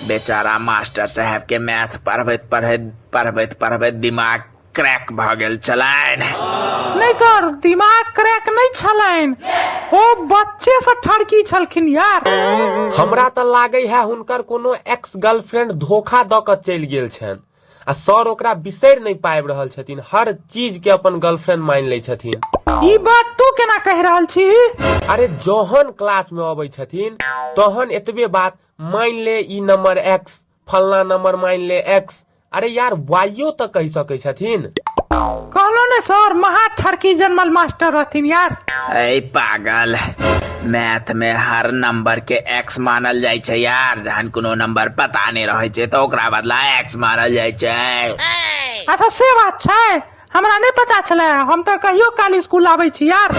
बेचारा मास्टर साहब के मैथ पढ़बैत पढ़ैत पढ़बैत पढ़बैत दिमाग क्रैक भऽ गेल छलनि। नहि सर, दिमाग क्रैक नहि छलनि, ओ बच्चे से ठरकी छलखिन यार। हमरा तऽ लागै है हुनकर कोनो एक्स गर्लफ्रेंड धोखा दऽ कऽ चलि गेल छनि आ सर ओकरा बिसरि नहि पाबि रहल छथिन, हर चीज के अपन गर्लफ्रेंड मानि लै छथिन। ई बात तू केना कहि रहल छी? अरे जहन क्लास में अबै छथिन तहन एतबे बात, मानि ले ई नंबर एक्स, फलना नंबर मानि ले एक्स। अरे यार वाइयो तऽ कहि सकै छथिन। कहलो ने सर, महा ठरकी जन्मल मास्टर रहथिन यार। ऐ पागल, मैथ में हर नंबर के एक्स मानल जाइ छै यार। जहन कोनो नंबर पता नहि रहै छै तऽ ओकरा बदला एक्स मानल जाइ छै। अच्छा से बात छै, हमरा नहि पता छलै, हम तऽ कहियो काल स्कूल आबै छी यार।